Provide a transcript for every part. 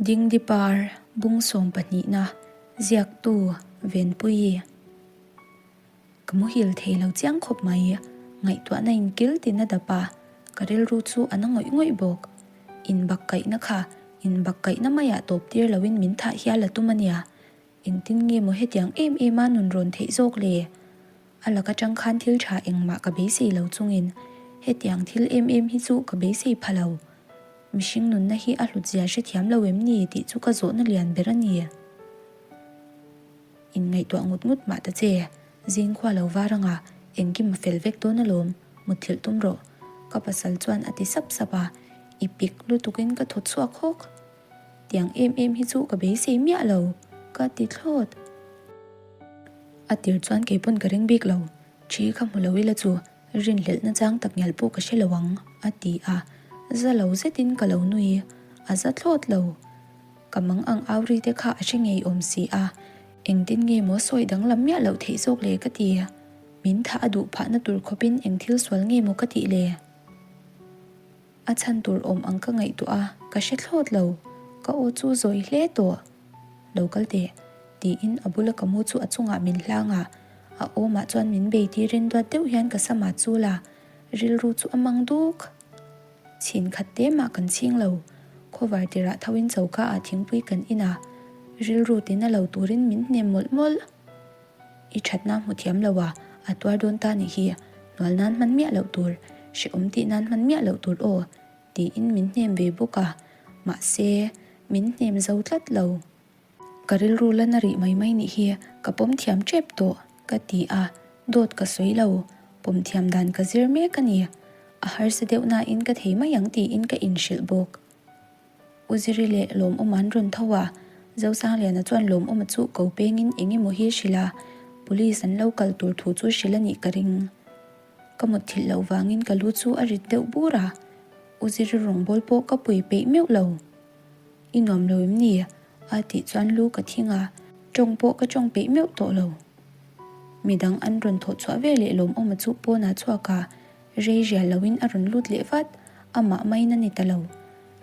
Dingdi par bung sawmpahnihna ziaktu Venpuii. Ka muhil thei lo chiang khawp mai, ngaihtuahna in kil tin a dap a, ka rilru chu a na ngawih ngawih bawk. Inbak kaihna kha inbak kaihna maiah tawp tir loin min thah hial a tum a nia. Engtin nge maw hetiang em em a nun rawn theih zawk le? A lak atang khan thil tha engmah ka beisei lo chungin hetiang thil em em hi chu ka beisei pha lo. Mihring nunna hi a hlutzia hrethiam lo em ni tih chu ka zawhna lian ber a ni. Inngaihtuah ngut ngut mah ta che, zing khua lo var anga engkim a fel vek dawn alawm, mutthilh tum rawh. Ka pasal chuan a ti sap sap a, i pik lutukin ka thaw chhuak hawk. Tiang em em hi chu ka beisei miah lo, ka ti thlawt. A tir chuan kei pawn ka ring bik lo, thi kha hmu lo ila chu rinhlelhna chang tak ngial pawh ka hre lo ang, a ti a. Za lo zetin ka lo nui, a za thlawt lo. Ka mang ang au ri te kha a hre ngei awm si a, engtin nge maw sawi danglam miah loh theih zawk le ka ti. Min thah a duh phahna tur khawpin eng thil sual nge maw ka tih le? A chhan tur awm ang ka ngaihtuah a, ka hre thlawt lo. Ka aw chu zawi hle tawh. Lo kal teh, tiin a bula ka mu chu a chungah min hlang a. A awmah chuan min bei tirin duat deuh hian ka samah chul a, rilru chu a mang duk. Chhin khat te mah kan chhing lo. Khawvar tirah thoin choka ah thingpui kan in a, rilru tina lo turin min hnem mawlh mawlh. I thatna hmu thiam lo a, a tuar dawn ta nih hi, hnual nan hman miah loh tur, hrehawm tih nan hman miah loh tur aw, tiin min hnem ve bawk a, mahse, min hnem zo tlat lo. Ka rilru la na rih mai mai nih hi ka pawm thiam tep tawh, ka ti a, dawt ka sawi lo, pawm thiam dan ka zir mek a ni, a harsa deuh nain ka thei mai ang tiin ka inhrilh bawk. U Ziri leh Lawmawma an rawn tho a, Zosangliana chuan Lawmawma chu ko pengin eng emaw hi hrilh a, Police an lo kal tur thu chu hrilh a nih ka ring. Ka mutthilh loh vangin ka lu chu a rit deuh bur a, U Ziri rawngbâwl pawh ka pui peih meuh lo. I nuam lo em ni? a tih chuan lu ka thing a, tawng pawh ka tawng peih meuh tawh lo. Midang an rawn thawh chhuah veleh Lawmawma chu pawnah chhuak a, Rei rial loin a rawn lut leh vat, amah maiin a ni ta lo.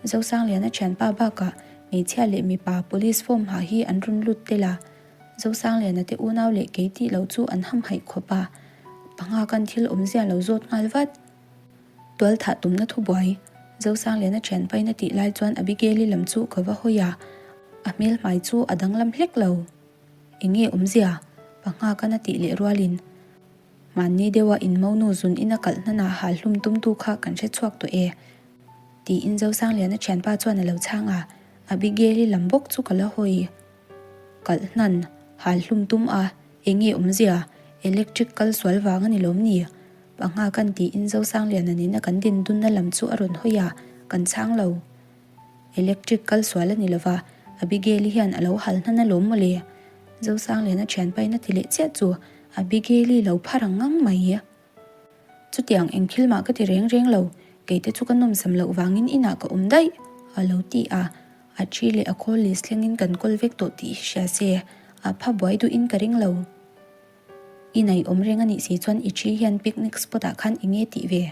Zosangliana thianpa bakah hmeichhia leh mipa police form ha hi an rawn lut tel a, Zosangliana te unau leh kei tih loh chu an hamhaih khawp a, panga kan thil awmzia lo zawt nghal vat. Tualthah tumna thubuai, Zosangliana thianpain a tih lai chuan Abigail-i lam chu ka va hawi a, a hmel hmai chu a danglam hlek lo. Enge awmzia? Panga kan a tih leh rualin. Mahni deuha inmonu zun ina kalh hnanah hal hlum tumtu kha kan hre chhuak tawh e, tiin Zosangliana thianpa chuan a lo chhang a, Abigail-i lam bawk chu ka la hawi. Kalh hnan, hal hlum tum a, enge awmzia, electric kal sual vang a ni lawm ni? Pangha kan tiin Zosangliana nena kan din dunna lam chu a rawn hawi a, kan chhang lo. Electric kal sual a ni lova, Abigail-i hian a lo hal hnan alawm mawle. Zosangliana thianpain a ti leh chiah chu Abigail-i lo phar ang ngang mai. Chutiang eng thil mah ka ti reng reng lo, keite chu ka nawmsam loh vangin inah ka awm daih, a lo ti a. A thi leh a call list thlengin kan call vek tawh tih hi hria se, a pha buai duhin ka ring lo. I nei awm reng a nih si chuan i thi hian picnic spot ah khan eng nge tih ve?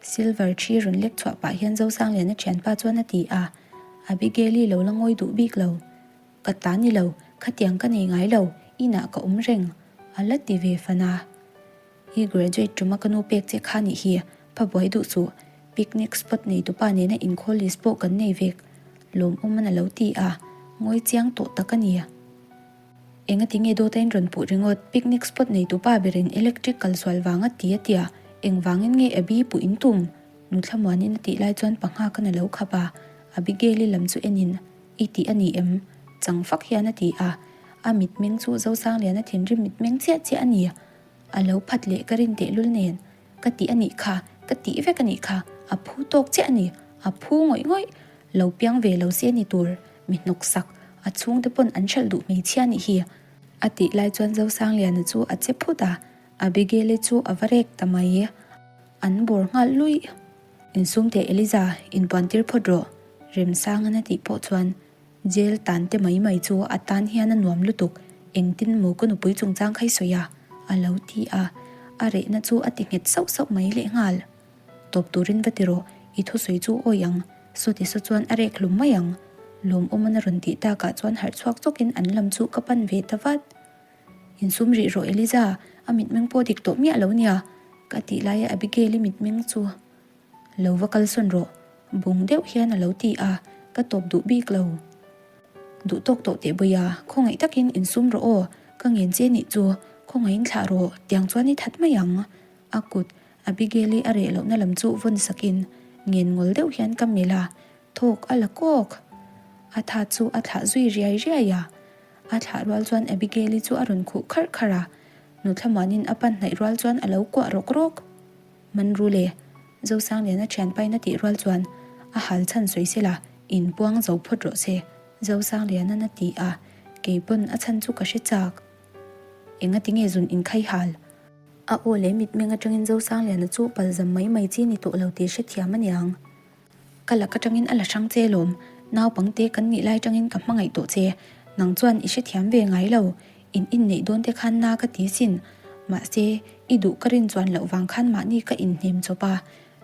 Silver thi rawn lek chhuah pah hian Zosangliana thianpa chuan a ti a, Abigail-i lo la ngawi duh bik lo. Ka ta ni lo, khatiang ka nei ngai lo, inah ka awm reng, a la ti ve fan a. I graduate tuma ka nu pek che kha nih hi, pha buai duh suh, picnic spot neitupa nena inkhawl list pawh kan nei vek, lawmawm an a lo ti a, ngawi chiang tawh tak a ni. Engati nge dawta in rawn puh ringawt? Picnic spot neitu pa berin electric kal sual vang a ti a tia, engvangin nge Abby puh in tum? Nuthlamuanin a tih lai chuan pangha ka na lo khap a, Abigail-i lam chu enin, I tih a ni em? Chang fak hian a ti a, a mitmeng chu Zosangliana thinrim mitmeng chiah chiah a ni. A lo phat leh ka rin tehlul nen, Ka tih a nih kha, ka tih vek a nih kha, a phu tawk chiah a ni, a phu ngawih ngawih. Lo piang ve lo se ni tur, mi hnawk sak, a chhungte pawn an hralh duh hmeichhia nih hi. A tih lai chuan Zosangliana chu a che phut a, Abigail-i chu a va rek ta mai. An bawr nghal luih. Insum teh Eliza, inpuan tir phawt rawh, Remsangan a tih pawh chuan Jail tan te mai mai chu a tan hian a nuam lutuk, engtin maw ka nupui chungchang kha i sawi a? a lo ti a, a rehna chu a ti nghet sauh sauh mai lehnghal. Tawp turin va ti rawh, i thusawi chu awi ang, sawti saw chuan a rek hlum mai ang. Lawmawman a rawn tih takah chuan harh chhuak chawkin an lam chu ka pan ve ta vat. Insum rih rawh Eliza, a mitmeng pawh dik tawh miah lo nia, ka tih laia Abigail-i mitmeng chu lo va kalsawn rawh, bung deuh hian a lo ti a, ka tawp duh bik lo. Duh tawk tawh teh Bawia, khawngaih takin insum rawh aw, ka ngen che nih chu, khawngaihin thlah rawh, tiang chuan i that mai ang. A kut Abigail-i a reh lohna lam chu vawn sakin ngen ngawl deuh hian ka melh a, thawk a la kawk. A tha chu a thlah zui riai riai a, a thlah rual chuan Abigail-i chu a rawn khuh kharh kharh a, Nuthlamuanin a pan hnaih rual chuan a lo kuah rawk rawk. Man ru le, Zosangliana thianpain a tih rual chuan a hal chhan sawi sela inpuang zo phawt rawh se, Zosangliana'n a ti a, kei pawn a chhan chu ka hre chak. Engati nge zun inkhai hal? A aw leh mitmeng atangin Zosangliana chu palzam mai mai chi ni tawh lo tih hrethiam a niang. Ka lak atangin a la hrang che lawm, naupangte kan nih lai tangin ka hmangaih tawh che, nang chuan i hrethiam ve ngai lo, in inneih dawn te khan na ka ti sin, mahse i duh ka rin chuan loh vang khan mahni ka inhnem chawp a,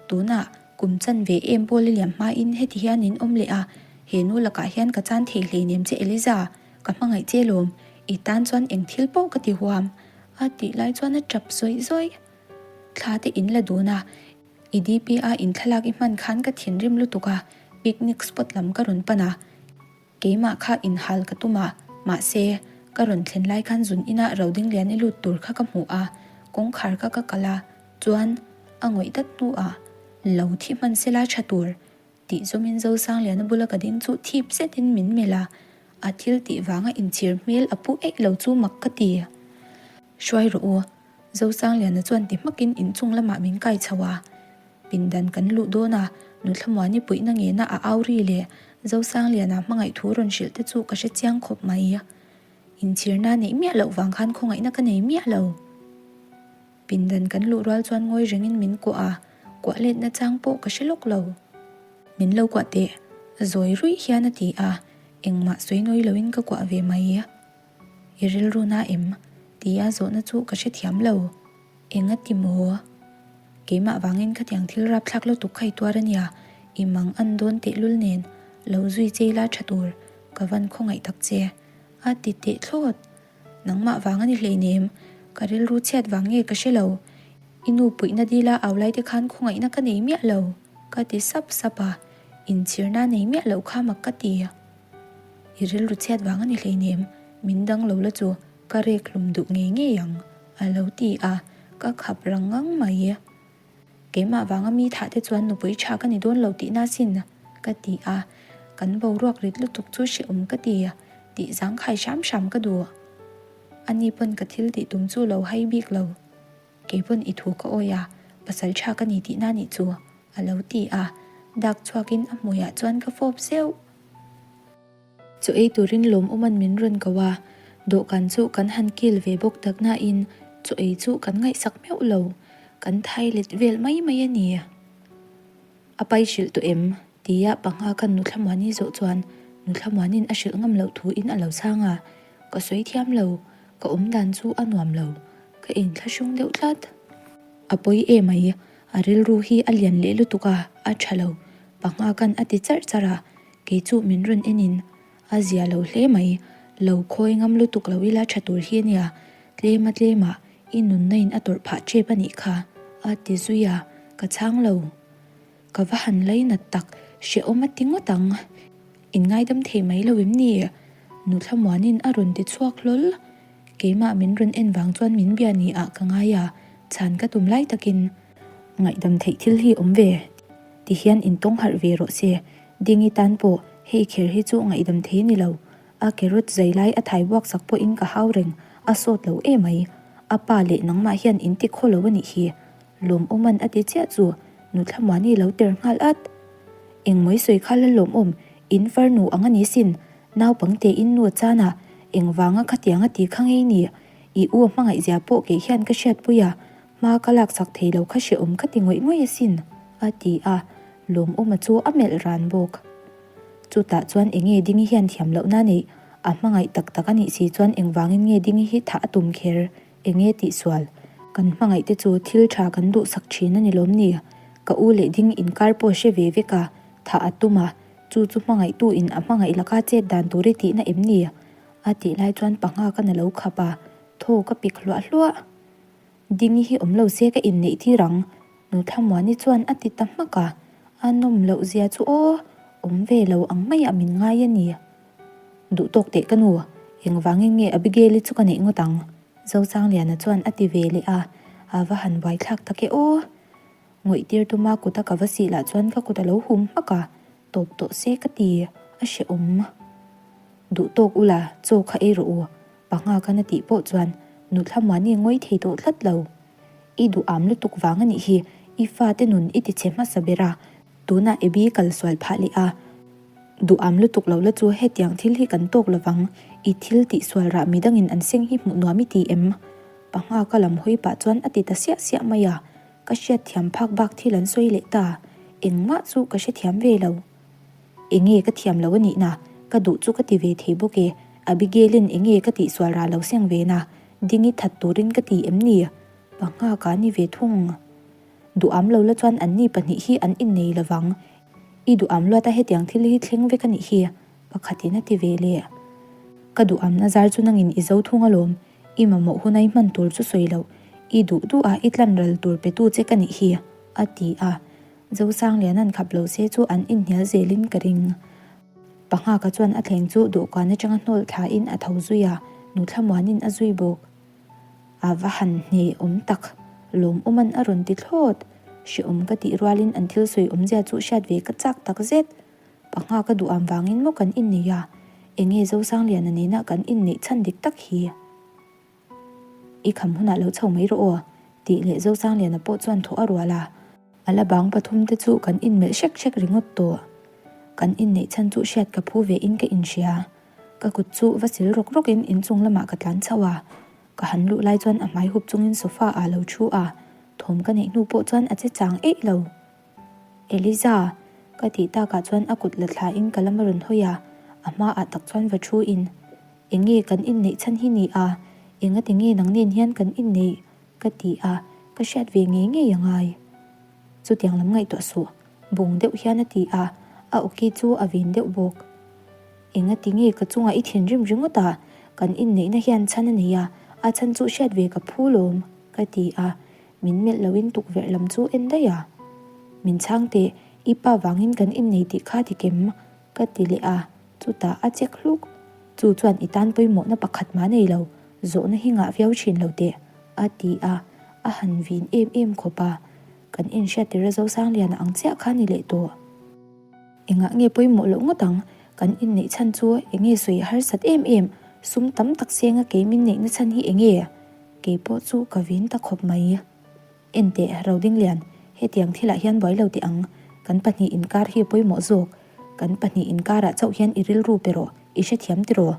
tunah kum chan ve em pawh la liam hmain heti hian in awm leh a, he nu lakah hian ka chan thei hleinem che Eliza, ka hmangaih che lawm, i tan chuan eng thil pawh ka ti huam, a tih lai chuan a tap zawih zawih. Thla te in la dun a, I DP a in thlalak i hman khan ka thinrim lutuk a, picnic spot lam ka rawn pan a, keimah kha inhal ka tum a, mahse, ka rawn thlen lai khan zun inah Rodinglian i lut tur kha ka hmu a, kawngkhar kha ka kal a, chuan a ngawih dat hnuah lo thi hman sela tha tur tih zawmin Zosangliana bula ka ding chu thip zetin min melh a, a thil tih vanga inchhir hmel a pu eih lo chu mak ka ti. Hruai rawh u, Zosangliana chuan ti hmakin inchung lamah min kai chho a, pindan kan luh dawn a, Nuthlamuani puihna ngena a au ri leh Zosangliana hmangaih thu rawn hrilh te chu ka hre chiang khawp mai. Inchhirna neih miah loh vang khan khawngaihna ka nei miah lo. Pindan kan luh rual chuan ngawi rengin min kuah a, kuah letna chang pawh ka hre lawk lo. Min lo kuah teh, zawi ruih hian a ti a, engmah sawi nawi loin ka kuah ve mai. I rilru na em? Tia zawhna chu ka hrethiam lo. Enga ti maw? Keimah vangin khatiang thil rapthlak lutuk kha i tuar a nia, i mang an dawn tehlul nen lo zui chei la tha tur, ka van khawngaih tak che. A ti teh thlawt. Nangmah vang a ni hleinem, ka rilru chhiat vang nge ka hre lo. I nu puihna dila au lai te khan khawngaihna ka nei miah lo, ka ti sap sap a, inchhirna nei miah loh kha mak ka ti. I rilru chhiat vang a ni hleinem, min dang lo la chu ka rek hlum duh ngei ngei ang, a lo ti a, ka khap rang ngang mai. Keimah vanga mi thah te chuan nupui tha ka ni dawn lo tihna sin, ka ti a, kan boruak rit lutuk chu hrehawm ka ti, tih zangkhai hram hram ka duh. Ani pawn ka thil tih tum chu lo hai bik lo. Kei pawn i thu ka awi a, pasal tha ka ni tihna nih chu, a lo ti a, dak chhuakin a hmuiah chuan ka fawp zeuh. Chaw ei turin lawmawman min rawn ko a, dawhkan chu kan han kil ve bawk tak nain chaw ei chu kan ngaihsak meuh lo, kan thai let vel mai mai a ni. A pai hrilh tawh em? tia panga kan Nuthlamuani zawh chuan Nuthlamuanin a hrilh ngam loh thuin a lo chhang a, ka sawi thiam lo, ka awm dan chu a nuam lo, ka inthlahrung deuh tlat. A pawi em ai, a rilru hi a lian leh lutuk a, a tha lo, panga kan a ti charh charh a, Kei chu min rawn en in a zia lo hle mai, lo khawi ngam lutuk lo ila tha tur hi ania, tlem a tlem ah i nunna in a tawrh phah tep a nih kha a ti zui a, ka chhang lo. Ka va han lainat tak, hrehawm a ti ngawt ang, in ngaidam thei mai lo em ni? Nuthlamuanin a rawn ti chhuak hlawl. Keimah min rawn en vang chuan min bia ni ah ka ngai a, chhan ka tum lai takin ngaihdam theih thil hi awm ve ti hian intawng harh ve rawh se, Dingi tan pawh hei kher hi chu ngaihdam thei ni lo, a carrot zai lai a thai buak sak pawhin ka hau reng, a sawt lo emai, a pa leh nangmah hian in ti khaw lo a nih hi, Lawmawman a ti chiah chu Nuthlamuani lo ter nghal at. Engmawi sawi kha la lawmawm, in farnu ang a ni sin, naupang te in nu chan a, engvanga khatiang a ti kha ngei ni, i u a hmangaih zia pawh kei hian ka hriatpui a, hma ka laksak thei lo kha hrehawm ka ti ngawih ngawih asin, a ti a, Lawmawma chu a melh ran bawk. Chutah chuan enge Dingi hian thiam lohna neih a hmangaih tak tak a nih si chuan engvangin nge Dingi hi thah a tum kher? Enge tihsual? Kan hmangaih te chu thil tha kan duhsak thin a ni lawm ni? Ka u leh Ding inkar pawh hre ve vek a, thah a tum a. Chu chu hmangaihtu in a hmangaih laka chet dan tur i tihna em ni? A tih lai chuan panga ka na lo khap a, thaw ka pik hluah hluah. Dingi hi awm lo se ka inneih tir ang, Nuthlamuani chuan a ti ta hmak a, a nawm loh zia chu aw, awm ve lo ang maiah min ngai a ni. Duh tawk teh ka nu, engvangin nge Abigail-i chu ka neih ngawt ang? Zosangliana chuan a ti ve leh a, a va han buaithlak tak e aw. Ngawih tir tuma kuta ka va sih lah chuan ka kut a lo hum hmak a, tawp tawh se ka ti, a hrehawm. Duh tawk ula, chaw kha ei rawh u, panga ka na tih pawh chuan Nuthlamuani ngawi thei tawh tlat lo. I duh am lutuk vang a nih hi, i fate nun i ti chhe hmasa ber a, tunah Abby kal sual phah leh a. Duh am lutuk lo la chu hetiang thil hi kan tawk lovang, i thil tih sual rah midangin an seng hi hmuh nuam i ti em? Panga ka lam hawi pah chuan a ti ta siah siah mai a, ka hriatthiam phak bak thil an sawi leh ta, engmah chu ka hrethiam ve lo. Enge ka thiam lo a nih na, ka duh chu ka ti ve thei bawk e, Abigail-in enge ka tih sual rah lo seng ve na, ding i that turin ka ti em ni? Panga ka ni ve thung. Duham lo la chuan anni pahnih hi an innei lovang, i duham luat a hetiang thil hi thleng vek a nih hi, pakhatin a ti ve leh. Ka duhamna zar chu nangin i zo thung alawm, i mamawh huna i hman tur chu sawi loh, i duh duh a i tlan ral tur petu che ka nih hi, a ti a. Zosangliana'n khap lo se chu an inhnial zelin ka ring. Panghaka chuan a thleng chu dawhkan atanga hnawl thlain a tho zui a, Nuthlamuanin a zui bawk. A va han hne awm tak, lawmawma'n a rawn ti thlawt. Hrehawm ka tih rualin an thil sawi awmzia chu hriat ve ka chak tak zet. Panghaka duham vangin maw kan inneih a, enge Zosangliana nena kan inneih chhan dik tak hi? I kham hunah lo chho mai rawh aw, tih leh Zosangliana pawh chuan thawh a rual a. A la bang pathum te chu kan inmelh hrek hrek ringawt tawh. Kan inneih chhan chu hriat ka phu ve in ka inhria. Ka kut chu va sil rawk rawk in inchung lamah ka tlan chho a. Ka han luh lai chuan a hmai hup chungin sofa ah lo thu a, thawm ka neih hnu pawh chuan a che chang eih lo. Eliza! Ka tih takah chuan a kut la thla in ka lam a rawn hawi a, a hmaah tak chuan va thu in. Enge kan inneih chhan hi ni a, engati nge nang nen hian kan inneih? ka ti a, ka hriat ve ngei ngei a ngai. Chutiang lam ngaihtuah suh, bung deuh hian a ti a, a awki chu a vin deuh bawk. Engati nge ka chungah i thinrim ringawt a, kan inneihna hian chhan a nei a, a chhan chu hriat ve ka phu lawm, ka ti a, min melh loin tukverh lam chu en daih a. Min chhang teh, i pa vangin kan innei tih kha ti kem, ka ti leh a. Chutah a chek hluk. Chu chuan i tan pawimawhna pakhat mah nei lo, zawhna hi ngah viau thin lo teh, a ti a, a han vin em em khawp a. Kan inhriat tir a Zosangliana ang chiah kha ni leh tawh. Engah nge pawimawh loh ngawt ang? Kan inneih chhan chu enge sawi a harsat em em, sum tam tak senga kei min neihna chhan hi enge? Kei pawh chu ka vin ta khawp mai. Enteh, Rodinglian, hetiang thilah hian buai lo teh ang. Kan pahnih inkar hi a pawimawh zawk. Kan pahnih inkarah chauh hian i rilru pe rawh, i hrethiam tiraw?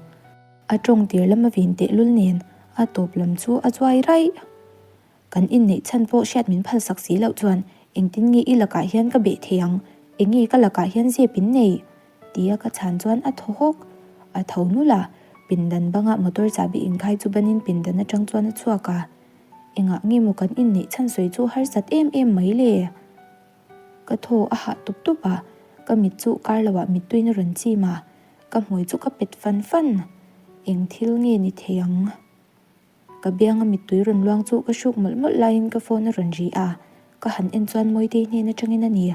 A tawng tir lam a vin tehlul nen a tawp lam chu a chuai raih. Kan inneih chhan pawh hriat min phalsak si loh chuan engtin nge i lakah hian ka beh thei ang? Enge ka lakah hian zep in nei? Tia ka chhan chuan a thaw hawk. A tho nulh a, pindan bangah motor chahbi inkhai chu banin pindan atang chuan a chhuak a. Engah nge maw kan inneih chhan sawi chu harsat em em mai le? Ka thaw a hah tup tup a, ka mit chu kar lo ah mittuiin a rawn chim a, ka hmui chu ka pet fan fan. Eng thil nge ni thei ang? Ka bianga mittui rawn luang chu ka hruk mawlh mawlh laiin ka phone a rawn ri a, ka han en chuan Mawitei hnen atangin a ni.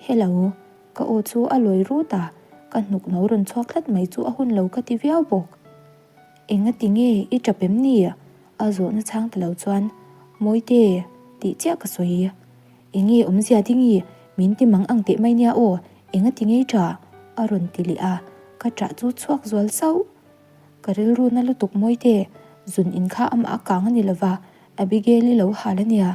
Hello, ka aw chu a lawi rut a, ka hnuk no rawn chhuak tlat mai chu a hun lo ka ti viau bawk. Engati nge i tap em ni? A zawhna chhang ta lo chuan, Mawite, tih chiah ka sawi. Enge awmzia ding i? Min ti mang ang teh mai nia aw, engati nge i tah? A rawn ti leh a, ka tah chu chhuak zual sauh. Ka rilru na lutuk Mawite, zun in kha amah a kang a ni lova, Abigail-i lo hal a nia.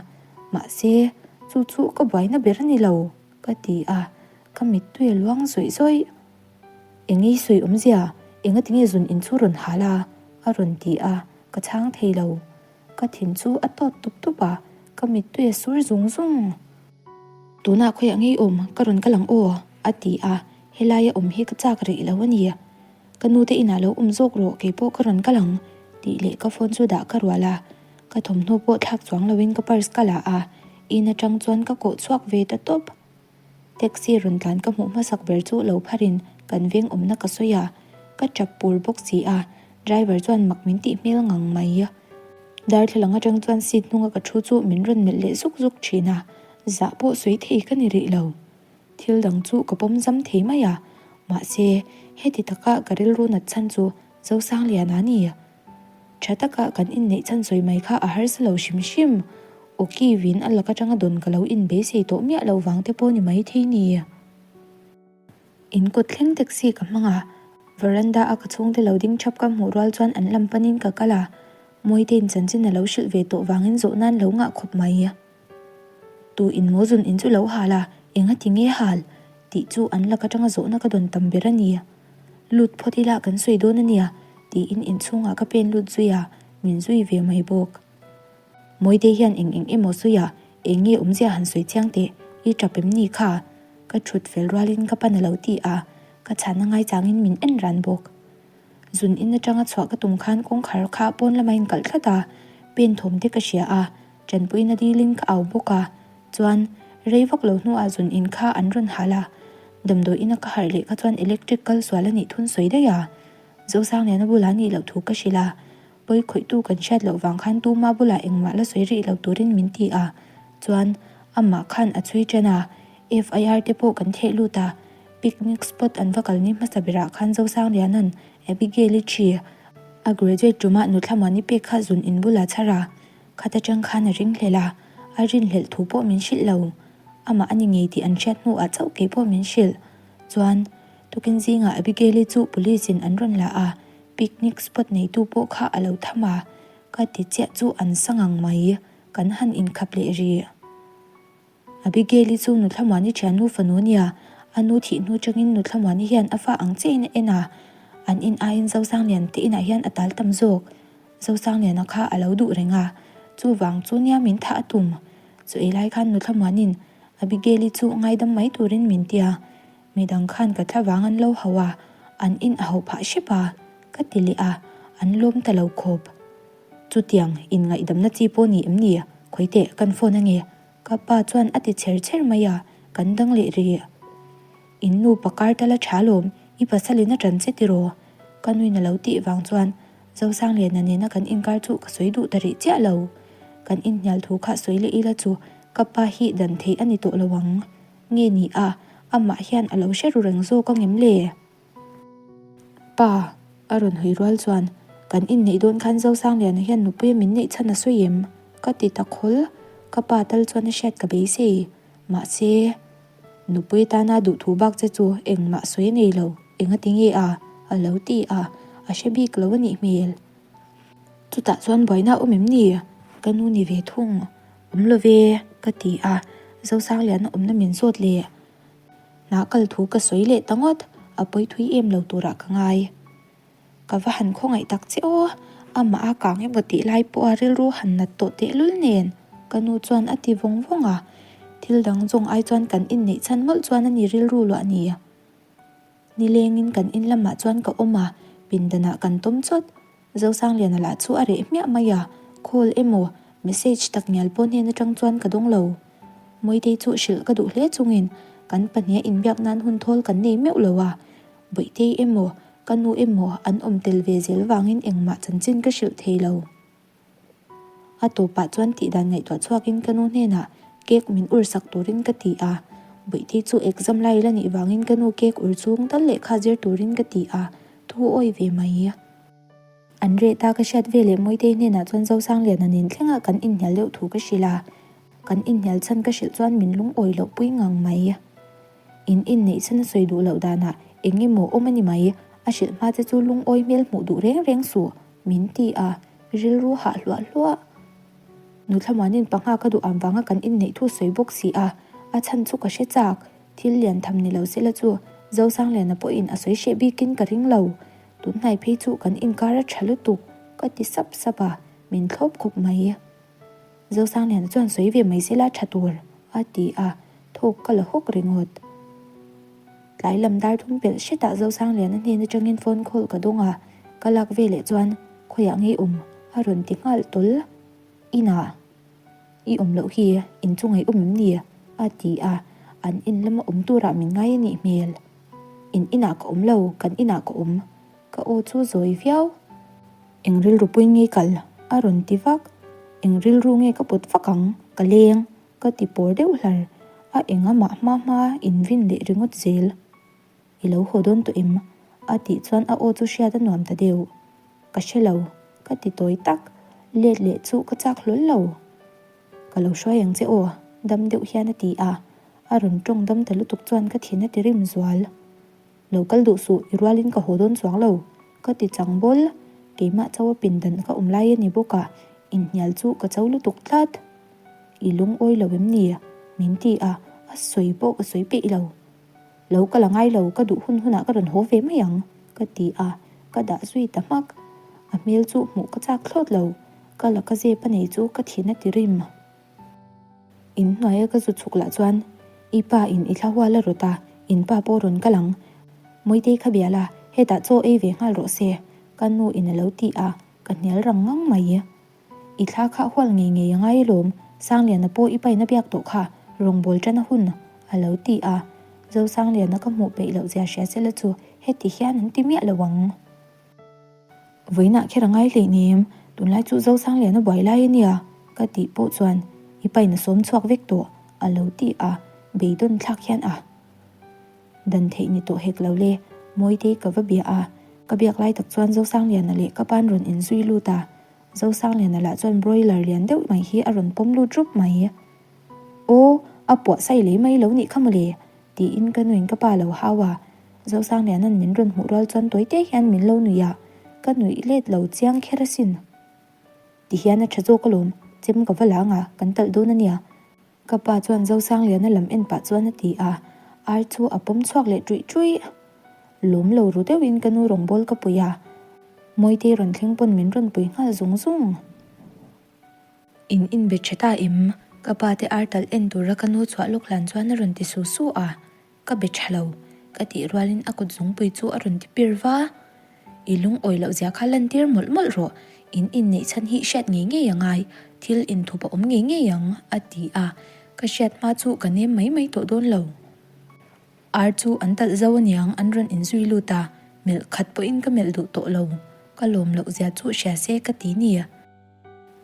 Mahse, chu chu ka buaina ber a ni lo, ka ti a, ka mittui a luang zawih zawih. Eng ei sawi awmzia, engati nge zun in chu rawn hal a? a rawn ti a, ka chhang thei lo. Ka thin chu a tawt tup tup a, ka mittui a sur zung zung. Tunah khawiah ngei awm ka rawn kal ang aw, a ti a, helaia awm hi ka chak rih lo a ni. Ka nute inah lo awm zawk rawh, keipawh ka rawn kal ang, tih leh ka phone chu dah ka rual a, ka thawmhnaw pawh thlak chuang loin ka purse ka la a, in atang chuan ka kawh chhuak ve ta tawp. Taxi rawn tlan ka hmuh hmasak ber chu lo pharin kan veng awmna ka sawi a, ka tap pur bawk si a, driver chuan mak min tih hmel ngang mai. Darthlalang atang chuan seat hnunga ka thu chu min rawn melh leh zuk zuk thin a, zah pawh sawi thei ka ni rih lo. Thil dang chu ka pawm zam thei mai a, mahse heti taka ka rilru nat chhan chu Zosangliana a ni. Tha taka kan inneih chhan sawi mai kha a harsa lo hrim hrim. Awki vin a lak atanga dawn ka lo inbeisei tawh miah lo vang te pawh ni mai thei ni. In kawt thleng taxi ka hmang a, veranda a ka chhungte lo ding thap ka hmuh rual chuan an lam panin ka kal a, Mawitein chanchin a lo hrilh ve tawh vangin zawh nan lo ngah khawp mai. Tu in maw zun in chu lo hal a, enga ti nge hal? tih chu an lak atanga zawhna ka dawn tam ber a ni. Lut phawt ila kan sawi dawn a nia, tiin inchhungah ka pen lut zui a, min zui ve mai bawk. Mawite hian eng eng emaw sawi a, eng nge awmzia han sawi chiang teh, i tap em ni kha? Ka thut fel rualin ka pan a lo ti a, ka chhanna ngaichangin min en ran bawk. Zun in atanga chhuah ka tum khan kawngkhar kha pawn lama inkalh tlat a, pen thawm te ka hria a, Tanpuina dilin ka au bawk a, chuan rei vak lo hnuah zun in kha an rawn hal a, damdawi ina ka harh leh kha chuan electric kal sual a nih thun sawi daih a, Zosangliana bulah nih loh thu ka hrilh a, pawi khawihtu kan hriat loh vang khan tuma bulah engmah la sawi rih lo turin min ti a, chuan amah khan a chhui ṭan a, FIR te pawh kan theh lut a, picnic spot an va kalni hmasa berah khan Zosangliana'n Abigail-i ṭhi a graduate ṭumah nuthlamuani pek kha zun in bulah chhar a, Khat atang khan a ringhlel a, a rinhlelh thu pawh min hrilh lo. Amah a ni ngei tih an hriat hnuah chauh kei pawh min hrilh. Chuan, tukin zingah Abigail-i chu police in an rawn la a, picnic spot neitu pawh kha a lo tham a, ka ti chiah chu an sa ngang mai, kan han inkhap leh rih. Abigail-i chu Nuthlamuani thiannu fanu a nia, a nu thih hnu changin Nuthlamuani hian a fa ang chiahin a en a, an in aiin Zosanglian te inah hian a tal tam zawk. Zosangliana kha a lo duh reng a, chuvang chu nia min thah a tum. Chu ei lai khan Nuthlamuani'n Abigail-i chu ngaidam mai turin min ti a, midang khan ka thla vang an lo hauh a, an in a hauh phah hrep a, ka ti leh a, an lawm ta lo khawp. Chutiang inngaihdamna chi pawh ni em ni? Khawiteh, kan phone ange. Ka pa chuan a ti chher chher mai a, kan dang leh rih. In nu pakar tal a tha lawm, i pasalin a tan che tiraw? Ka nuin a lo tih vang chuan Zosangliana nena kan inkar chu ka sawi duh ta rih chiah lo. Kan inhnial thu kha sawi leh ila chu ka pa hi dan theih a ni tawh lo ang. Nge ni a, amah hian a lo hre ru reng zawk angem le? Pa, a rawn hawi rual chuan, Kan inneih dawn khan Zosangliana hian nupuia min neih chhan a sawi em? Ka ti ta khawl. Ka pa tal chuan a hriat ka beisei. Mahse, nupui tana duhthu bak che chu engmah sawi a nei lo, enga ti nge a? A lo ti a, a hre bik lo a nih hmel. Chutah chuan buaina a awm em ni? Ka nu ni ve thung. Awm lo ve, ka ti a, Zosangliana awmna min zawt leh. Hna kal thu ka sawi leh ta ngawt, a pawi thui em lo turah ka ngai. Ka va han khawngaih tak che aw, amah a kang emaw tih lai pawha rilru han nat tawh tehlul nen, ka nu chuan a ti vawng vawng a. Thil dang zawng ai chuan kan inneih chhan mawlh chuan a ni rilru luah ni. Nilengin kan in lamah chuan ka awm a, pindanah kan tawm chawt. Zosangliana lah chu a reh hmiah mai a, call emaw message tak ngial pawh hnen atang chuan ka dawng lo. Mawitei chu hrilh ka duh hle chungin kan pahniha inbiak nan hun thawl kan nei meuh lo a, Bawitei emaw ka nu emaw an awm tel ve zel vangin engmah chanchin ka hrilh thei lo. A tawpah chuan tihdan ngaihtuah chhuakin ka nu hnenah cake min ur sak turin ka ti a, Bawitei chu exam lai la nih vangin ka nu cake ur chung tal lehkha zir turin ka ti a, thu awi ve mai. An reh ta ka hriat ve leh Mawitei hnenah chuan Zosangliana nen thlengah kan inhnial deuh thu ka hrilh a, kan inhnial chhan ka hrilh chuan min lungawi loh pui ngang mai. In inneih chhan a sawi duh loh danah eng emaw awm a ni mai, a hrilh hma che chu lungawi hmel hmuh duh reng reng suh, min ti a, rilru hah hluah hluah. Nuthlamuanin pangha ka duh am vanga kan inneih thu sawi bawk si a, a chhan chu ka hre chak. Thil lian tham ni lo sela chu Zosangliana pawhin a sawi hreh bikin ka ring lo. Tunhnai phei chu kan inkar a tha lutuk, ka ti sap sap a, min thlawp khawp mai. Zosangliana chuan sawi ve mai sela tha tur, a ti a, thawk ka la hawk ringawt. Tlai lam dar thum pelh hretah Zosangliana hnen atangin phone call ka dawng a, ka lak veleh chuan khawiah ngei awm a rawn ti nghal tawl. Inah i awm loh hi inchunga i awm em ni? a ti a. An in lama awm turah min ngai a nih hmel. In inah ka awm lo, kan inah ka awm. Ka aw chu zawi viau. Eng rilru pui nge kal? A rawn ti vak. Eng rilru nge ka put vak ang? Ka leng. Ka ti pawr deuh hlar. A eng amah hma hma invin leh ringawt zel. I lo haw dawn tawh em? A tih chuan a aw chu hriat a nuam ta deuh. Ka hre lo, ka ti tawi tak. Let leh chu ka chak hlawl lo. Ka lo hruai ang che aw, dam deuh hian a ti a. A rawn tawng dam ta lutuk chuan ka thin a ti rim zual. Lo kal duh suh, i rualin ka haw dawn chuang lo, ka ti chang bawl. Keimah chauha pindan ka awm lai a ni bawk a, inhnial chu ka cho lutuk tlat. I lungawi lo em ni? Min ti a, a sawi pawh ka sawi peih lo. Lo ka la ngai lo, ka duh hun hunah ka rawn haw ve mai ang, ka ti a, ka dah zui ta hmak. A hmel chu hmuh ka chak thlawt lo, ka la ka zep a nei chu ka thin a ti rim. In hnuaia ka zu chhuk lah chuan, I pa in i thla hual a rawt a, in pa pawh rawn kal ang. Mawitei kha bia la, hetah chaw ei ve nghal rawh se, ka nu in a lo ti a, ka hnial rang ngang mai. I thla kha hual ngei ngei a ngai alawm, Sangliana pawh i paina biak tawh kha, rawngbâwl ṭan a hun, a lo ti a. Zosangliana ka hmuh peih loh zia hria sela chu heti hian an ti miah lo ang. Vawiinah kher a ngai hleinem, tunlai chu Zosangliana buai lai a nia, ka tih pawh chuan i paina sawm chhuak vek tawh, a lo ti a, beidawn thlak hian a. Dan theih ni tawh hek lo le, Mawitei ka va bia a, ka biak lai tak chuan Zosangliana leh ka pa'n rawn inzui lut a, Zosangliana lah chuan broiler lian deuh mai hi a rawn pawm lut rup mai. Aw, a puah sai lei mai lo nih kha mawle, tiin ka nuin ka pa lo hau a, Zosangliana'n min rawn hmuh rual chuan tawite hian min lo nuih a, ka nuih let lo chiang kher asin. Tihian a tha zawk alawm, chem ka va la anga kan talh dawn a nia. Ka pa chuan Zosangliana lam en pah chuan a ti a, ar chu a pawm chhuak leh ṭuih ṭuih. Lawm lo ru deuhin ka nu rawngbâwl ka pui a, Mawitei rawn thleng pawn min rawn pui nghal zung zung. In inbe ṭha ta em? Ka pa te ar talh en tura ka nu chhuah lawk hlan chuan a rawn ti su su a. Ka be tha lo, ka tih rualin a kut zungpui chu a rawn ti pir va. I lungawi loh zia kha lantir mawlh mawlh rawh, in inneih chhan hi hriat ngei ngei a ngai, thil inthup a awm ngei ngei ang, a ti a. Ka hriat hma chu ka nem mai mai tawh dawn lo. Ar chu an talh zo aniang an rawn inzui lut a, melh khat pawhin ka melh duh tawh lo. Ka lawm loh zia chu hria se ka ti nia.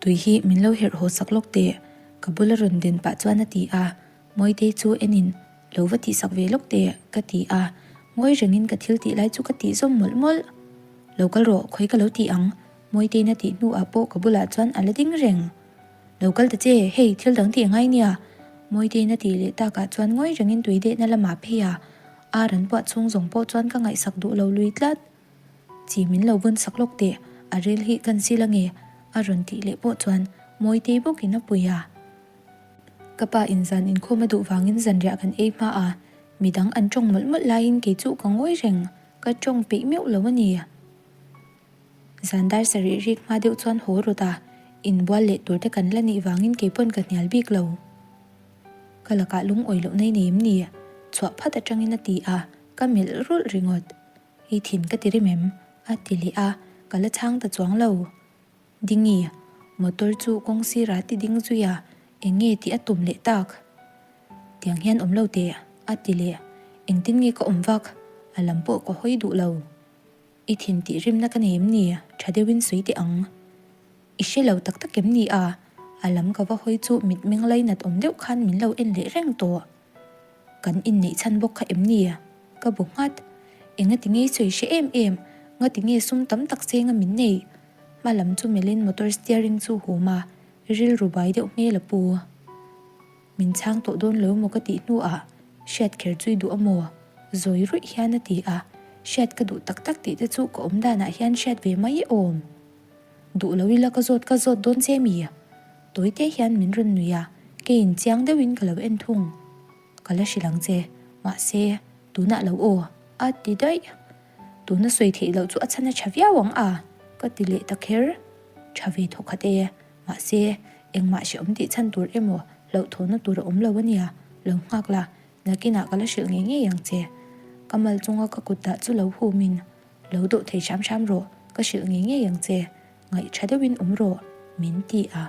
Tui hi min lo herh haw sak lawk teh, ka bula rawn den pah chuan a ti a. Mawitei chu enin, Lo va tihsak ve lawk teh, ka ti a. Ngawi rengin ka thil tih lai chu ka tih zawm mawlh mawlh. Lo kal rawh, khawi ka lo ti ang, Mawitei'n a tih hnuah pawh ka bulah chuan a la ding reng. Lo kal ta che, hei thil dang tih a ngai nia, Mawitei'n a tih leh takah chuan ngawi rengin tui dehna lamah phei a, ar an puah chhung zawng pawh chuan ka ngaihsak duh lo lui tlat. Chi min lo bun sak lawk teh, a ril hi kan sil ange, a rawn tih leh pawh chuan Mawitei bawkin a pui a. Ka pa in zan inkhawm a duh vangin zanriah kan ei hma a, midang an tawng mawlh mawlh laiin kei chu ka ngawi reng, ka tawng peih meuh lo a ni. Zan dar sarih rik hma deuh chuan haw rawt a, inbual leh tur te kan la nih vangin kei pawn ka hnial bik lo. Ka lakah lungawi loh nei nei em ni? Chhuah phat atangin a ti a, ka melh rulh ringawt. I thin ka ti rim em? a ti leh a, ka la chhang ta chuang lo. Dingi, motor chu kawng sirah ti ding zui a, eng nge tih a tum leh tak? Tiang hian awm lo teh, a ti leh. Engtin nge ka awm vak? A lam pawh ka hawi duh lo. I thin tih rimna ka nei em ni? Tha deuhin sawi teh ang. I hre lo tak tak em ni a? A lam ka va hawi chu mitmeng lainat awm deuh khan min lo en leh reng tawh. Kan inneih chhan bawk kha em ni? Ka bu nghat. Engati nge i sawi hre em em? Ngati nge sum tam tak chenga min nei? Hma lam chu melhin motor steering chu hum a, rilru bai deuh hmel a pu. Min chhang tawh dawn lo maw ka tih hnuah hriat kher chu i duh a maw? Zawi ruih hian a ti a, hriat ka duh tak tak tih te chu ka awm danah hian hriat ve mai awm. Duh lo ila ka zawt ka zawt dawn che mi? Tawite hian min rawn nui a, keiin chiang deuhin ka lo en thung. Ka la hrilh ang che, mahse tunah lo aw, a ti daih. Tuna sawi theih loh chu a chhan a tha viau ang a, ka ti leh ta kher. Tha ve thawk khat e, mahse, engmah hrehawm tih chhan tur emaw hlauhthawhna tur a awm lo a nia, lo nghak la, nakinah ka la hrilh ngei ngei ang che. Ka mal chunga ka kut dah chu lo humin, lo dawh thei hram hram rawh, ka hrilh ngei ngei ang che, ngaih tha deuhin awm rawh, min ti a,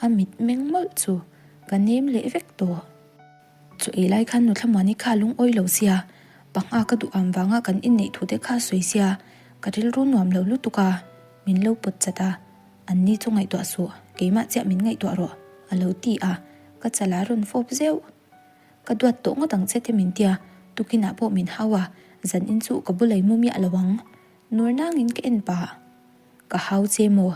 a mit meng mawlh chu ka nem leh vek tawh. Chaw ei lai khan Nutla Muani kha a lungawi lo sia, pangha ka duh am vanga kan inneih thu te kha a sawi sia, ka rilru nuam lo lutuk a, min lo pawt chat a, an ni chu ngaihtuah suh, keimah chiah min ngaihtuah rawh, a lo ti a, ka chal a rawn fawp zeuh. Ka duat tawh ngawt ang che te min tia, tukinah pawh min hau a, zan in chu ka bulei mu miah lo ang. Nur nangin ka en pah. Ka hau che maw?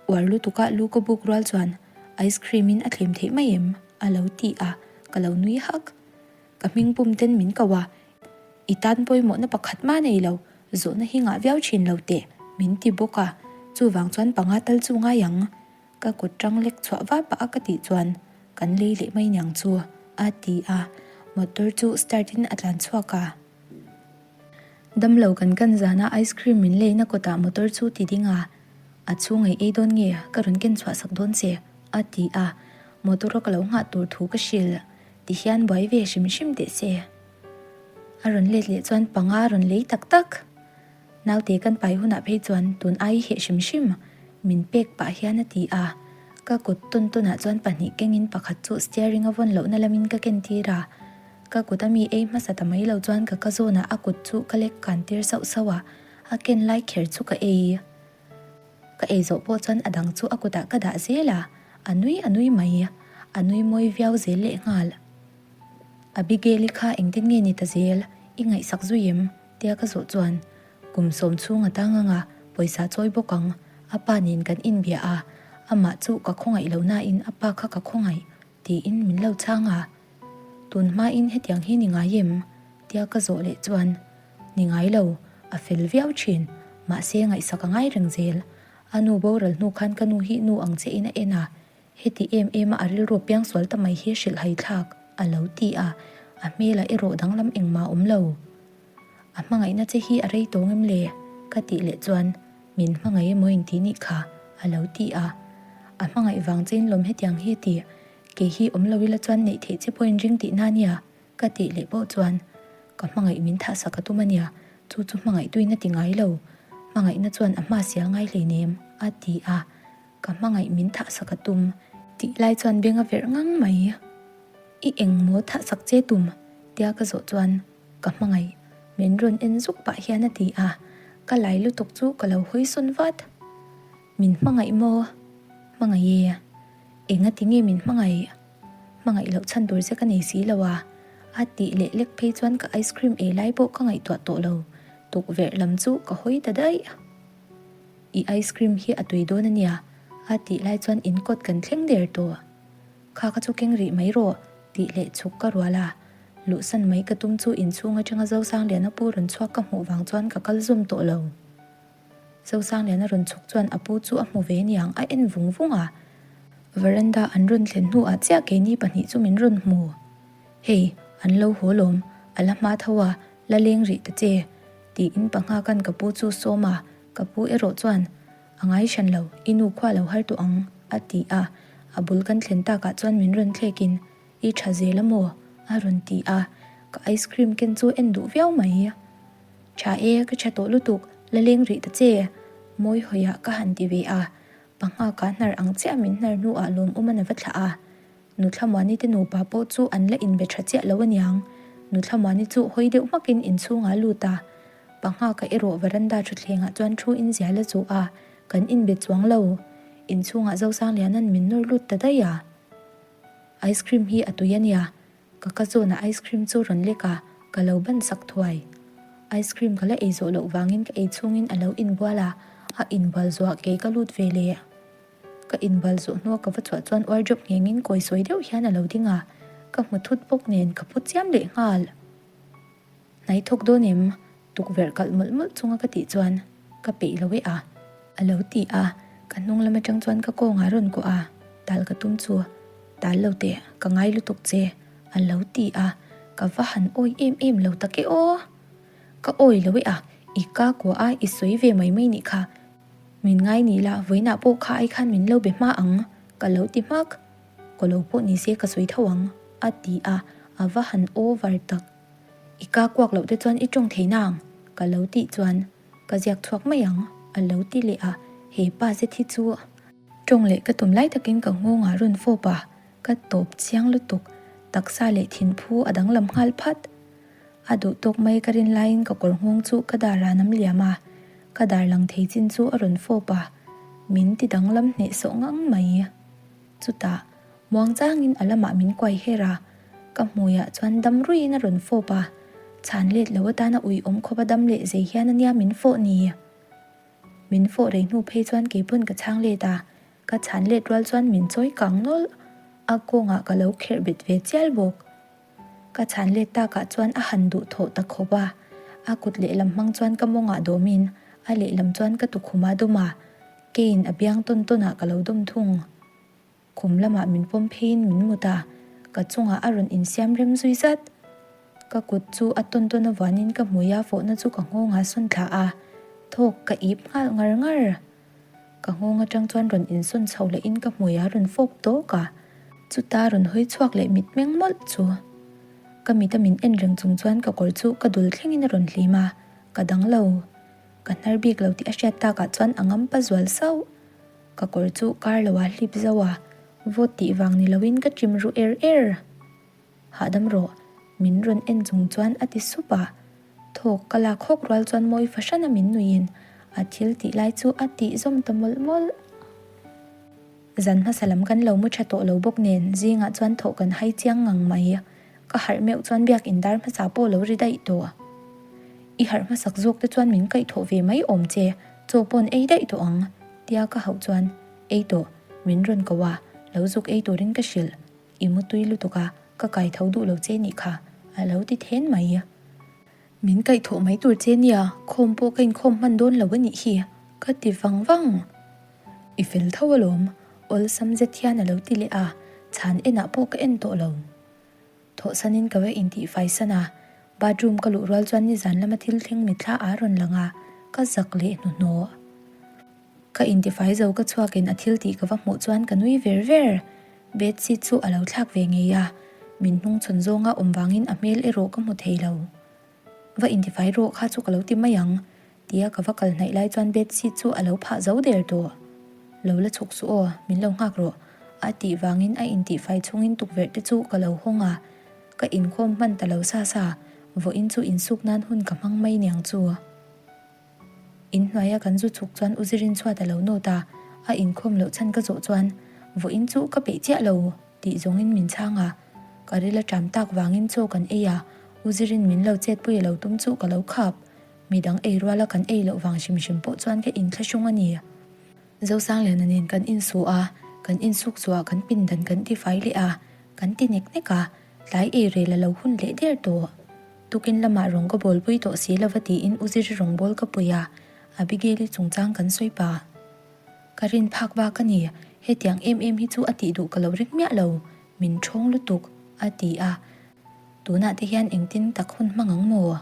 Uar lutuka lu ka buk rual chuan ice cream in a thlem theih mai em? a lo ti a, ka lo nui hak. Ka hming pum ten min ko a, I tan pawimawhna pakhat mah nei lo, zawhna hi ngah viau thin lo teh, min ti bawk a, chuvang chuan panga tal chu ngai ang. Ka kut tang lek chhuah va pah a ka tih chuan kan lei leh mai niang chu, a ti a, motor chu start in a tlan chhuak a. Damlo kan kan zana ice cream min leina kawtah motor chu ti ding a, a chhung ei ei dawn nge ka rawn ken chhuah sak dawn che a ti a, motor a ka lo nghah tur thu ka hrilh ti hian buai ve hrim hrim teh se. A rawn let leh chuan panga a rawn lei tak tak. Naute kan pai hunah phei chuan tun ai heh hrim hrim min pek pah hian a ti a, ka kut tawn tawnah chuan pahnih kengin pakhat chu steering a vawn lohna lamin ka ken tir a. Ka kut a mi ei hmasa ta mai lo chuan ka ka zawnah a kut chu ka lek kan tir sauh sauh a, a ken lai kher chu ka ei. Ka ei zawh pawh chuan a dang chu a kutah ka dah zel a, a nui a nui mai, a nui mawi viau zel lehnghal. Abigail-i kha engtin nge ni ta zel, i ngaihsak zui em? tia ka zawh chuan kum sawm chhung a tang anga pawisa chawi bawk ang, a pa nen kan inbia a, amah chu ka khawngaih lo nain a pa kha ka khawngaih tiin min lo chhang a. Tun hmain hetiang hi ni ngai em? tia ka zawh leh chuan, Ni ngai lo, a fel viau thin, mahse ngaihsak a ngai reng zel. A nu boral hnu khan ka nu hi nu ang che in a en a, heti em em a a rilru piangsual ta mai hi hrilh hai thlak, a lo ti a, a hmelah erawh danglam engmah a awm lo. A hmangaihna che hi a rei tawng em le? ka tih leh chuan, Min hmangaih emaw intih nih kha, a lo ti a. A hmangaih vang chein lawm hetiang hi a ti. Kei hi awm lo ila chuan neih theih che pawhin ring tihna ania, ka tih leh pawh chuan ka hmangaih min thahsak a tum ania, chu chu hmangaihtuin a ti ngai lo, hmangaihna chuan a hma sial ngai hleinem, a ti a, ka hmangaih min thahsak a tum tih lai chuan beng a verh ngang mai. I engmaw thahsak che tum? tia ka zawh chuan ka hmangaih min rawn en zuk pah hian a ti a, ka lai lutuk chu ka lo hawi sawn vat. Min hmangaih maw? Hmangaih e. Enga ti nge min hmangaih? Hmangaih loh chhan tur che ka nei si lo a, a tih leh lek phei chuan ka ice cream ei lai pawh ka ngaihtuah tawh lo, tukverh lam chu ka hawi ta daih. I ice cream hi a tui dawn a nia, a tih lai chuan in kawt kan thleng der tawh. Kha ka chu keng rih mai rawh, tih leh chhuk ka rual a. Luhsan mai ka tum chu inchhung atanga Zosangliana pu rawn chhuak ka hmuh vang chuan ka kal zawm tawh lo. Zosangliana rawn chhuk chuan a pu chu a hmu ve niang a en vung vung a. Veranda an rawn thlen hnuah chiah keini pahnih chu min rawn hmu. Hei, an lo haw lawm, a la hma tho a, la leng rih ta che, tiin panghakan ka pu chu sawm a, ka pu erawh chuan, A ngai hran lo, i nu khua lo har tawh ang, a ti a. A bul kan thlen takah chuan min rawn thlekin, I tha zel a maw? a rawn ti a, ka ice cream ken chu en duh viau mai. Tha e, ka tha tawh lutuk, la leng rih ta che, mawi hawiah ka han ti ve a, pangha ka hnar ang chiah min hnar hnuah lawmawm a na va thlah a. Nuthlamuani te nupa pawh chu an la inbe tha chiah lo aniang, Nuthlamuani chu hawi deuh hmakin inchhungah a lut a, pangha ka erawh veranda thutthlengah chuan thu in zial a zuh a, kan inbe chuang lo, inchhungah Zosangliana'n min nawr lut ta daih a. Ice cream hi a tui ania, Ka ka zawnah ice cream chu rawn lek a, ka lo ban sak thuai. Ice cream ka la ei zawh loh vangin ka ei chhungin a lo inbual a, a inbual zuah kei ka lut ve leh. Ka inbual zawh hnua ka va chhuah chuan wardrobe nghengin kawi sawi deuh hian a lo ding a, ka hmu thut bawk nen ka phu chiam leh nghal. Hnai thawk dawn em? Tukverh kalh mawlh mawlh chunga ka tih chuan ka peih lo e a. A lo ti a, ka hnung lam atang chuan ka kawngah rawn kuah a, tal ka tum chu tal lo teh, ka ngai lutuk che a lo ti a, ka va han awi em em lo tak e aw. Ka awi lo e a, i ka kuah a i sawi ve mai mai nih kha, min ngai ni la vawiinah pawh kha ai khan min lo be hma ang ka lo ti hmak, kaw lo pawh ni se ka sawi tho ang a ti a, a va han over tak. I ka kuak loh te chuan i tawng thei nang? Ka lo tih chuan ka ziak chhuak mai ang a lo ti leh a, he pa zet hi chu tawng leh ka tum lai takin ka nghawngah rawn fawp a, ka tawp chiang lutuk. Taksa leh thinphu a danglam nghal phat. A duh tawk mai ka rin laiin ka kawr nghawng chu ka dar a nam liam a, ka dar lang thei chin chu a rawn fawp a, min ti danglam hnehsawh ngang mai. Chutah, muangchangin a lamah min kuai her a, ka hmuiah chuan dam ruiin a rawn fawp a, chhan let lo atana uiawm khawpa dam leh zei hian a nia min fawh ni. Min fawh rei hnu phei chuan keipawn ka chhang let a, ka chhan let rual chuan min chawi kang nawlh, a kawngah ka lo kherh bet ve chial bawk. Ka chhan let takah chuan a han duh thawh ta khawp a, a kut lehlam hmang chuan ka mawngah dawmin a lehlam chuan ka tukhum a dawm a, keiin a biang tawn tawnah ka lo dawm thung. Khum lamah min pawm pheiin min mut a, ka chungah a rawn insiam rem zui zat. Ka kut chu a tawn tawn avuanin ka hmui a fawhna chu ka nghawngah sawn thla a, thawk ka ip nghal ngar ngar. Ka nghawng atang chuan rawn insawn chho lehin ka hmui a rawn fawp tawk a, chuta rawn hawi chhuak leh mitmeng mawlh chu. Ka mit a min en reng chung chuan ka kawr chu ka dul thlengin a rawn hlim a, ka dang lo. Ka hnar bik lo tih a hriat takah chuan a ngampa zual sauh. Ka kawr chu kar lo a hlip zauh a, vawt tih vang ni loin ka chim ru er er. Hahdam rawh, min rawn en chung chuan a ti sup a. Thawk ka lak hawk rual chuan mawi fahran a min nuiin a thil tih lai chu a tih zawm ta mawlh mawlh. Zan hmasa lam kan lo mu tha tawh lo bawk nen zingah chuan thawh kan hai chiang ngang mai. Ka harh meuh chuan biakin dar hmasa pawh lo ri daih tawh. I harh hmasak zawk te chuan min kaih thawh ve mai awm che, chaw pawn ei daih tawh ang, tia ka hauh chuan ei tawh, min rawn ko a, lo zuk ei turin ka hrilh. I mu tui lutuk a, ka kai tho duh lo che nih kha, a lo ti then mai. Min kaih thawh mai tur che nia, khawm pawh ka inkhawm hman dawn lo a nih hi, ka ti vang vang. I fel tho alawm, awlsam zet hian a lo ti leh a, chhan enah pawh ka en tawh lo. Thawhsanin ka va intihfai san a, bathroom ka luh rual chuan nizan lama thil thleng mitthla a rawn lang a, ka zak leh hnuhnawh. Ka intifai zo ka chhuakin a thil tih ka va hmuh chuan ka nui ver ver. Bedsheet chu a lo thlak ve ngei a, min hnungchhawn zawnga awm vangin a hmel erawh ka hmu thei lo. Va intifai rawh kha chu ka lo ti mai ang, tia ka va kal hnaih lai chuan bedsheet chu a lo phah zo der tawh. Lo la chhuk suh aw, min lo nghak rawh, a tih vangin a intihfai chhungin tukverh te chu ka lo hawng a, ka inkhawm hman ta lo sa sa, vawiin chu insuk nan hun ka hmang mai niang chu. In hnuaia kan zu chhuk chuan U Zirin chhuat a lo nawt a, a inkhawm loh chhan ka zawh chuan vawiin chu ka peih chiah lo tih zawngin min chhang a, ka ril a ṭam tak vangin chaw kan ei a, U Zirin min lo chetpui a lo tum chu ka lo khap. Midang ei ruala kan ei loh vang hrim hrim pawh chuan ka inthlahrung a ni. Zosangliana nen kan insu a, kan insuk zuah kan pindan kan tifai leh a, kan ti nek nek a, tlai ei rel a lo hun leh der tawh. Tukin lamah rawng ka bawlpui tawh si lova tiin U Ziri rawng bawl ka pui a, Abigail-i chungchang kan sawi pah. Ka rin phak vak a ni, hetiang em em hi chu a tih duh ka lo ring miah lo, min ṭhawng lutuk, a ti a. Tunah te hian engtin tak hun hmang ang maw?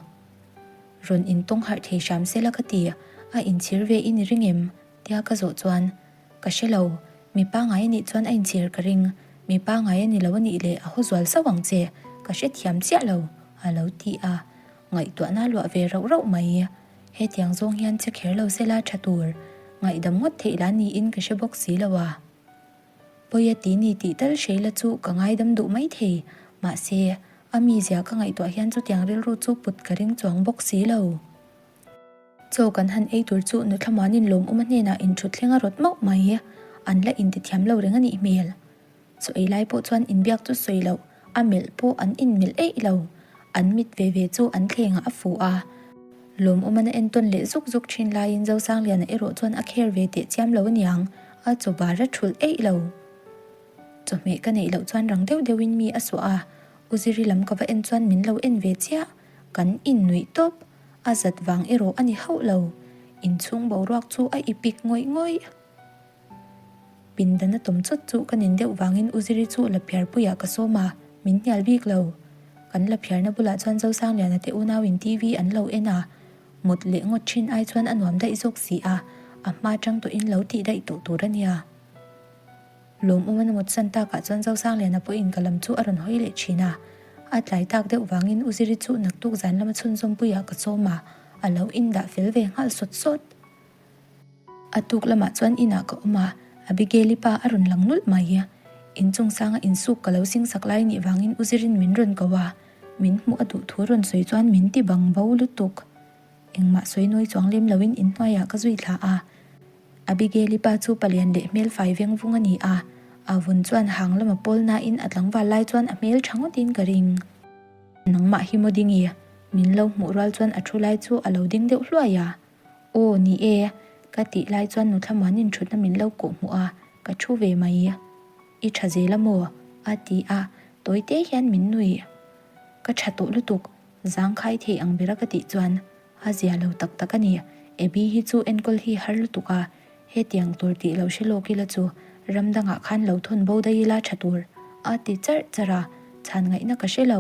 Rawn intawng harh thei hram sela ka ti, a inchhir ve i ni ring em? tia ka zawh chuan, Ka hre lo, mi pangai a nih chuan a inchhir ka ring, mi pangai a ni lo a nih leh a haw zual sauh ang che, ka hrethiam chiah lo, a lo ti a, ngaihtuahna luah ve rauh rauh mai. Hetiang zawng hian che kher lo sela tha tur, ngaihdam ngawt theih lah niin ka hre bawk si lo a. Pawi a ti ni tih tal hreila chu ka ngaidam duh mai thei, mahse, a mizia ka ngaihtuah hian chutiang rilru chu put ka ring chuang bawk si lo. Chaw kan han ei tur chu nu Thlamuanin lawmawma hnenah inthut thleng a rawt mauh mai. An la intithiam lo reng a nih hmel. Chaw ei lai pawh chuan inbiak chu sawi loh, a melh pawh an inmelh eih lo. An mit ve ve chu an thlengah a fuh a. Lawmawman a entawn leh zuk zuk thin laiin Zosangliana erawh chuan a kher ve teh chiam lo aniang, a chaw bar a thulh eih lo. Chawhmeh ka neih loh chuan rang deuh deuhin mi a suah a, U Ziri lam ka va en chuan min lo en ve chiah. Kan innuih tawp. A zat vang erawh a ni hauh lo, inchhung boruak chu a ipik ngawih ngawih. Pindan a tawm chawt chu ka nin deuh vangin U Ziri chu la phiarpuiah ka sawm a, min hnial bik lo. Kan la phiarna bulah chuan Zosangliana te unauin TV an lo en a, mut leh ngawt thin ai chuan a nuam daih zawk si a, a hma tang tawhin lo tih daih tawh tur a nia. Lawmawm a ngawt san takah chuan Zosangliana pawhin ka lam chu a rawn hawi leh thin a. A tlai tak deuh vangin U Ziri chu naktuk zan lama chhunzawm puiah ka sawm a, a lo indah fel ve nghal sawt sawt. A tuk lamah chuan inah ka awm a, Abigail-i pa a rawn lang nulh mai. Inchung sanga insuk ka lo sing sak lai nih vangin u Zirin min rawn ko a, min hmuh a duh thu rawn sawi chuan min ti bang bo lutuk. Engmah sawi nawi chuang lem loin inhnuaiah ka zui thla a. Abigail-i pa chu palian leh hmel fai veng vung a ni a, a vun chuan hang lama pawl nain a tlangval lai chuan a hmel tha ngawtin ka ring. Nangmah hi maw dingi? Min lo hmuh rual chuan a thu lai chu a lo ding deuh hluai a. Aw, ni e, ka tih lai chuan Nuthlamuanin thutna min lo kawh hmuh a, ka thu ve mai. I tha zel a maw? a ti a, tawi te hian min nui. Ka tha tawh lutuk, zangkhai thei ang bera ka tih chuan a zia lo tak tak a ni. Abby hi chu enkawl hi har lutuk a, hetiang tur tih lo hre lawk ila chu ram dangah khan lo thawn bo daih ila tha tur, a ti charh charh a, chhan ngaihna ka hre lo.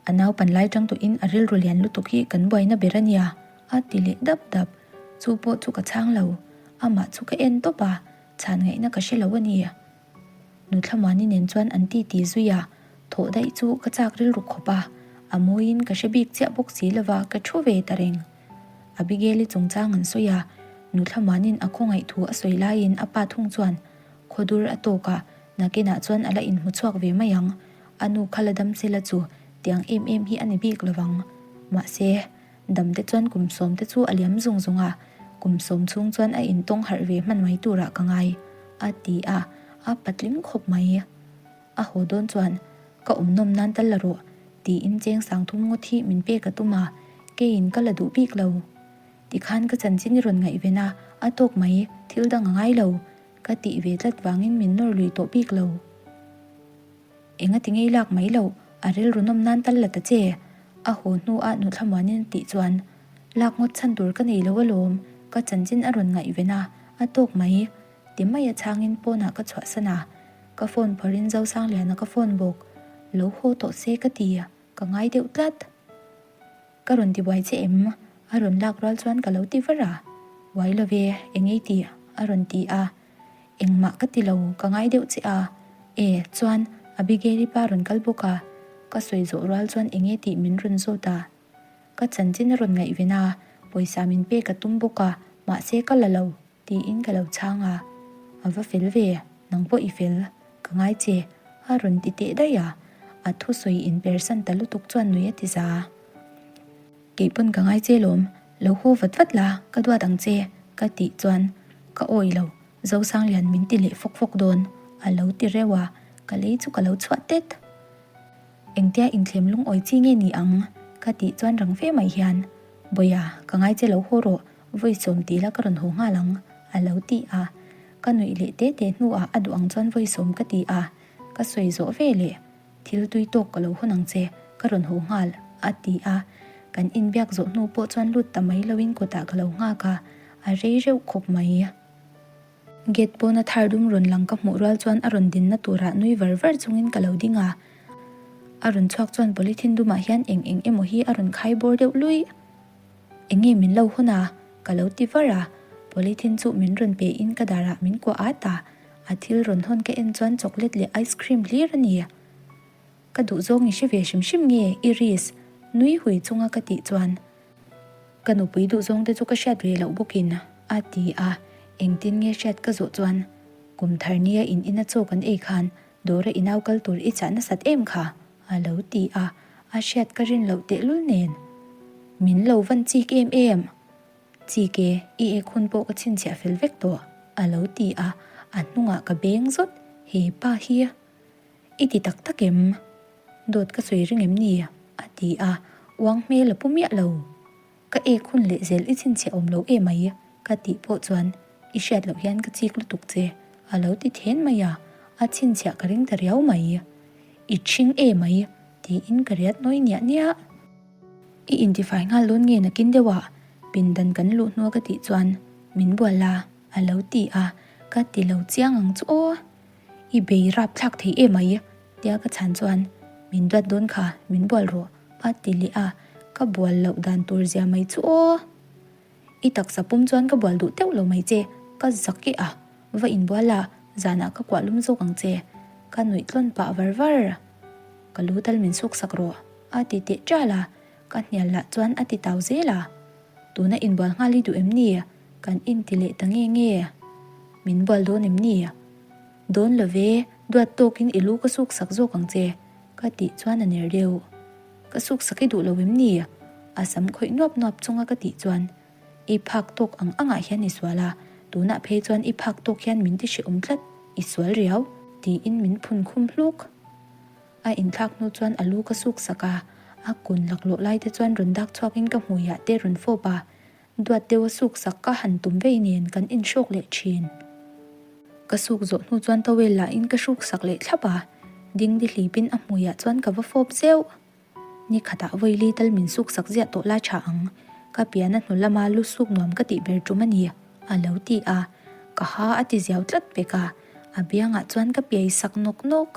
A naupan lai tang tawhin a rilru lian lutuk hi kan buaina ber a nia, a ti leh dap dap. Chu pawh chu ka chhang lo. Amah chu ka en tawp a, chhan ngaihna ka hre lo a ni. Nuthlamuani nen chuan an ti ti zui a, thawh daih chu ka chak rilru khawp a, a mawiin ka hre bik chiah bawk si lova ka thu ve ta reng. Abigail-i chungchang an sawi a, Nuthlamuanin a khawngaih thu a sawi laiin a pa thung chuan khawdur a tawk a, nakinah chuan a la inhmu chhuak ve mai ang. A nu kha la dam sela chu tiang em em hi a ni bik lovang. Mahse, damte chuan kum sawmte chu a liam zung zung a, kum sawm chhung chuan a intawng harh ve hman mai turah ka ngai, a ti a, a patling khawp mai. A haw dawn chuan, Ka awm nawm nan tal la rawh, tiin cheng sang thum ngawt hi min pek a tum a, keiin ka la duh bik lo. Tikhan ka chanchin i rawn ngaihven a, a tawk mai, thil dang a ngai lo, ka tih ve tlat vangin min nawr lui tawh bik lo. Enga ti ngei lak mai loh, a rilru nawm nan tal la ta che. A haw hnuah Nuthlamuanin a tih chuan, Lak ngawt chhan tur ka nei lo alawm, ka chanchin a rawn ngaihven a, a tawk mai. Ti mai a chhangin pawnah ka chhuahsan a, ka phone phawrhin Zosangliana ka phone bawk. Lo haw tawh se ka ti, ka ngai deuh tlat. Ka rawn ti buai che em? A rawn lak rual chuan ka lo ti var a. Buai lo ve, eng ei tih? A rawn ti a. Engmah ka ti lo, ka ngai deuh che a. E, chuan, Abigail-i pa rawn kal bawk a. Ka sawi zawh rual chuan eng nge tih min rawn zawt a. Ka chanchin a rawn ngaihven a, pawisa min pek a tum bawk a, mahse ka la lo, tiin ka lo chhang a. A va fel ve, nang pawh i fel, ka ngai che, a rawn ti teh daih a. A thusawi inpersan ta lutuk chuan nui a ti za. Kei pawn ka ngai che lawm, lo haw vat vat la, ka duat ang che, ka tih chuan ka awi lo, Zosanglian min ti leh fawk fawk dawn, a lo ti reuh a, ka lei chu ka lo chhuah tet. Engtia inthlem lungawi chi nge ni ang? ka tih chuan rang fe mai hian, Bawia, ka ngai che lo haw rawh, vawi sawm ti la ka rawn haw nghal ang, a lo ti a. Ka nuih leh te te hnuah a duh ang chuan vawi sawm ka ti a, ka sawi zawh ve leh. Thil tui tawk ka lo hawn ang che, ka rawn haw nghal, a ti a. Kan inbiak zawh hnu pawh chuan lut ta mai loin kawtah ka lo nghak a, a rei reuh khawp mai. Gate pawna thar dum rawn lang ka hmuh rual chuan a rawn dinna turah nui var var chungin ka lo ding a. A rawn chhuak chuan polythene dumah hian eng eng emaw hi a rawn khai bawr deuh lui. Eng nge min lo hawn a? Ka lo ti var a. Polythene chu min rawn pe in ka darah min kuah at a. A thil rawn hawn ka en chuan chocolate leh ice cream hlir a ni. Ka duh zawng i hre ve hrim hrim nge Iris? Nui hui chunga ka tih chuan ka nupui duh zawng te chu ka hriat ve loh bawkin a ti a. Engtin nge hriat ka zawh chuan kum thar nia in ina chaw kan ei khan dawra i nau kal tur i chah nasat em kha? A lo ti a, a hriat ka rin loh tehlul nen. Min lo van chik em em. Chik e, i ek hun pawh ka chhinchhiah fel vek tawh, a lo ti a, a hnungah ka beng zawt, he pa hi i ti tak tak em? Dawt ka sawi ring em ni? a ti a, uang hmel a pu miah lo. Ka ek hun leh zel i chhinchhiah awm lo em mai, ka tih pawh chuan i hriat loh hian ka chik lutuk che, a lo ti then mai a, a chhinchhiah ka ring ta riau mai. I ṭhing em mai, tiin ka riat nawi niah niah. I intifai nghal dawn nge nakin deuh ah pindan kan luh hnua ka tih chuan min bual la a lo ti a, ka ti lo chiang ang chu aw. I bei rap thlak thei em mai tia ka chhan chuan min duat dawn kha min bual rawh a ti leh a, ka bual loh dan tur zia mai chu aw. I taksa pum chuan ka bual duh teuh lo mai che, ka zak e a, va inbual la zanah ka kuah lum zawk ang che ka nuih tlawn pah var var. Ka lu tal min suk sak rawh, a ti teh ṭal a, ka hnial lah chuan a ti tau zel a. Tuna inbual nghal i duh em ni? Kan inti leh ta nge nge. Min bual dawn em ni? Dawn lo ve, Duat tawkin i lu ka suk sak zawk ang che, ka tih chuan a ner deuh. Ka suk sak i duh lo em ni? A sam khawih nuap nuap chunga ka tih chuan i phak tawk ang angah hian i sual a, tunah phei chuan i phak tawk hian min ti hrehawm tlat, i sual riau, tiin min phun khum hluk. A inthlak hnu chuan a lu ka suk sak a, a kun laklawh lai te chuan rawn dak chhuakin ka hmuiah te rawn fawp a, Duat deuh a suk sak ka han tum vei nen kan inhrawk leh thin. Ka suk zawh hnu chuan towel lah in ka hruk sak leh thlap a, dingdi hlipin a hmuiah chuan ka va fawp zeuh. Ni khatah vawi tal min suk sak ziah tawh la tha ang, ka pian a hnu lama lu suk nuam ka tih ber tum a ni, a lo ti a, ka ha a ti ziau tlat pek a, a biangah chuan ka piai sak nawk nawk.